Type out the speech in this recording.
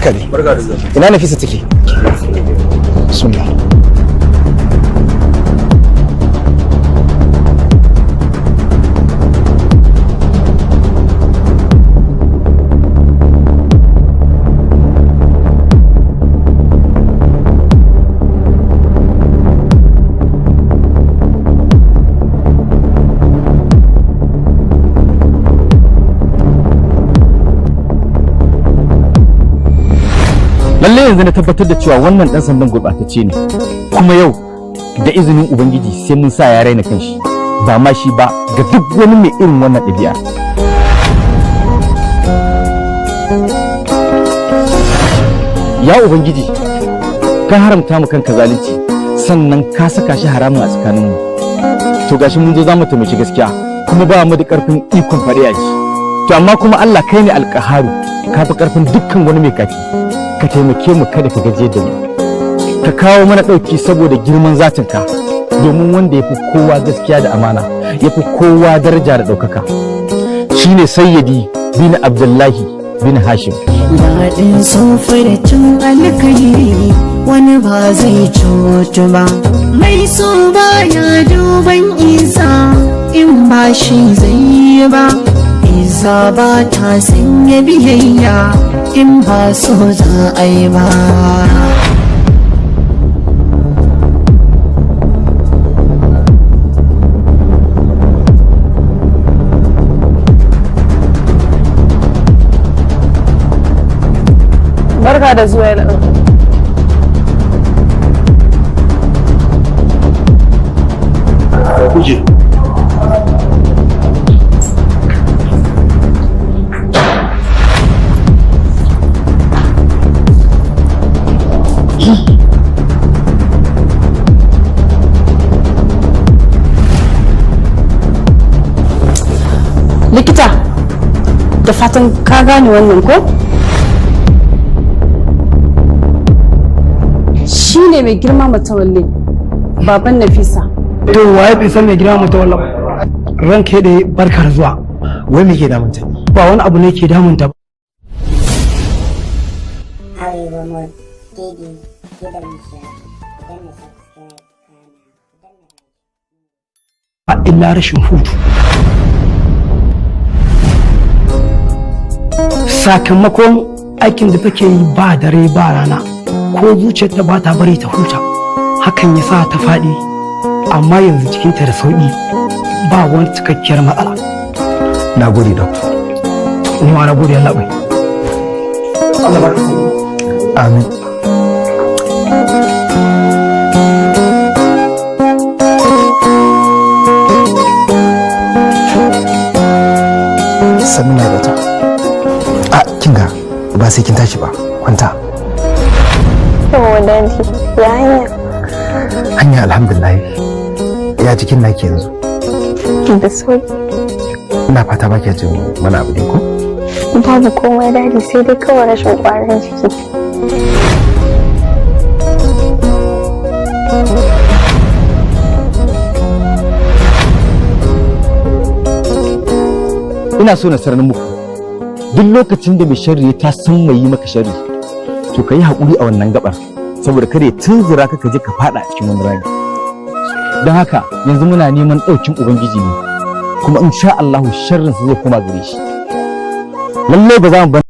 Barka dai. Barka da zuwa. Ina Nafisa take? Bismillah. Lalle yanzu na tabbatar da cewa wannan dan sandan gurbatacce ne, kuma yau da izinin Ubangiji sai mun sa ya raina kanshi, ba ma shi ba, ga duk wani mai irin wannan ɗabi'a. Ya Ubangiji, ka haramta mu kanka zalunci, sannan ka saka shi haramun a tsakaninmu. To gashi mun zo za mu taimaki gaskiya, kuma ba mu da karfin ikon faɗi a ji. To amma kuma Allah, kai ne alƙaharu, ka fi karfin dukkan wani mai kaki. Ka taimake mu, kada ka gaje da mu, ka kawo mana ɗauki saboda girman zatinka, domin wanda ya fi kowa gaskiya da amana, ya fi kowa daraja da ɗaukaka, shine Sayyidi bin Abdullahi bin Hashim. Daɗin cin alkhairi wani ba zai cutu ba. Mai so baya duban isa in ba shi zai yi ba. Isa ba ta sanya biyayya in ba so za a yi ba. Barka da zuwa, yalla. Kuje. Likita, da fatan ka gane wannan ko? Shi ne mai girma Matawalle, baban Nafisa. To, waye bai san mai girma Mutawalla ba? Ranka da barka da zuwa. Wai me ke damunta ne? Ba wani abu ne ke damunta ba. Arewa Mod TV, gidan nishaɗi. Danna subscribe, kana danna like. Illa rashin hutu. Sakamakon aikin da take yi ba dare ba rana, ko zuciyarta ba ta bari ta huta, hakan ya sa ta faɗi. Amma yanzu cikinta da sauƙi, ba wani cikakkiyar matsala. Na gode, doctor. Ni ma na gode, yallaɓai. Allah barka. Amin. Sannu mai bata. A kinga, ba sai kin tashi ba, kwanta. Yawwa Daddy, ya hanya? Hanya alhamdulillah. Ya jikin naki yanzu? Da sauki. Ina fata ba jin wani abu ne ko? Babu komai Daddy, sai dai kawai rashin ƙwarin jiki. Ina so na sanar muku, duk lokacin da mai sharri ya ta san mai yi maka sharri, to ka yi haƙuri a wannan gabar, saboda kada ya tunzura ka, ka je ka faɗa a cikin wani rami. Don haka yanzu muna neman ɗaukin Ubangiji ne, kuma insha Allahu sharrinsa zai koma gare shi. Lallai ba za mu bar